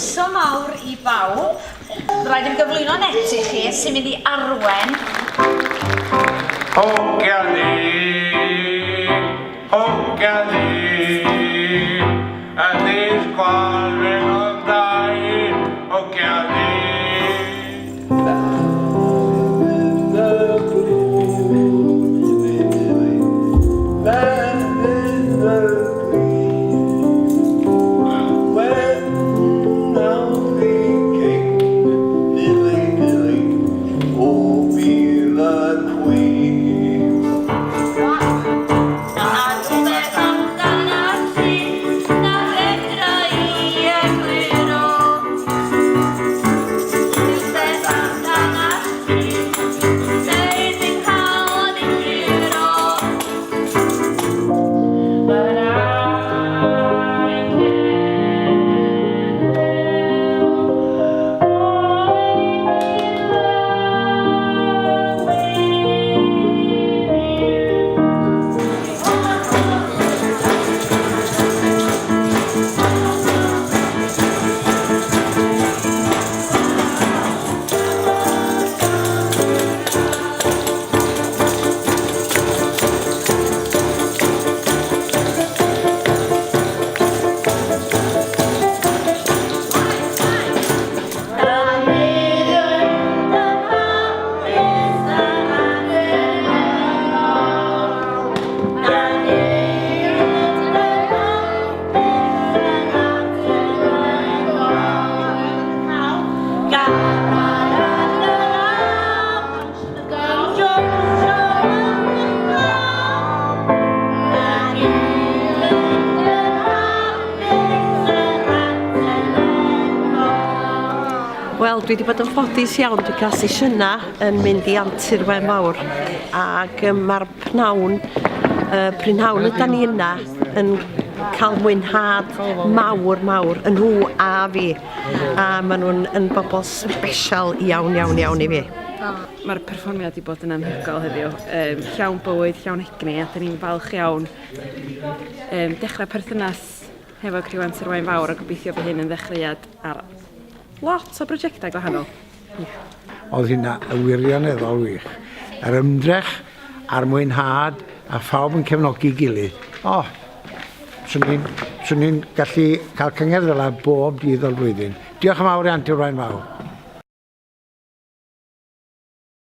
Croeso mawr i bawb. Rhaid i mi gyflwyno Net i chi, sy'n mynd i arwen. Hogia ni, hogia ni, a dis chwarae o'n dau, hogia ni. Wel, dwi wedi bod yn ffodus iawn, dwi'n cael sesiynau yn mynd i antur wen fawr ac mae'r pnawn, uh, prynhawn yda ni yna yn cael mwynhad mawr mawr yn nhw a fi a maen nhw'n yn bobl special iawn iawn iawn i fi. Mae'r perfformiad wedi bod yn anhygoel heddiw. Um, llawn bywyd, llawn egni, a dyn ni'n falch iawn um, dechrau perthynas hefo criw Antur Waun Fawr a gobeithio bod hyn yn ddechreuad ar lot o brosiectau gwahanol. Yeah. Oedd hynna yn wirioneddol wych. Yr ymdrech a'r mwynhad a phawb yn cefnogi gilydd. O, oh, swn i'n swn i'n gallu cael cyngerdd fel 'na bob dydd o'r flwyddyn. Diolch yn fawr i Antur Waun Fawr.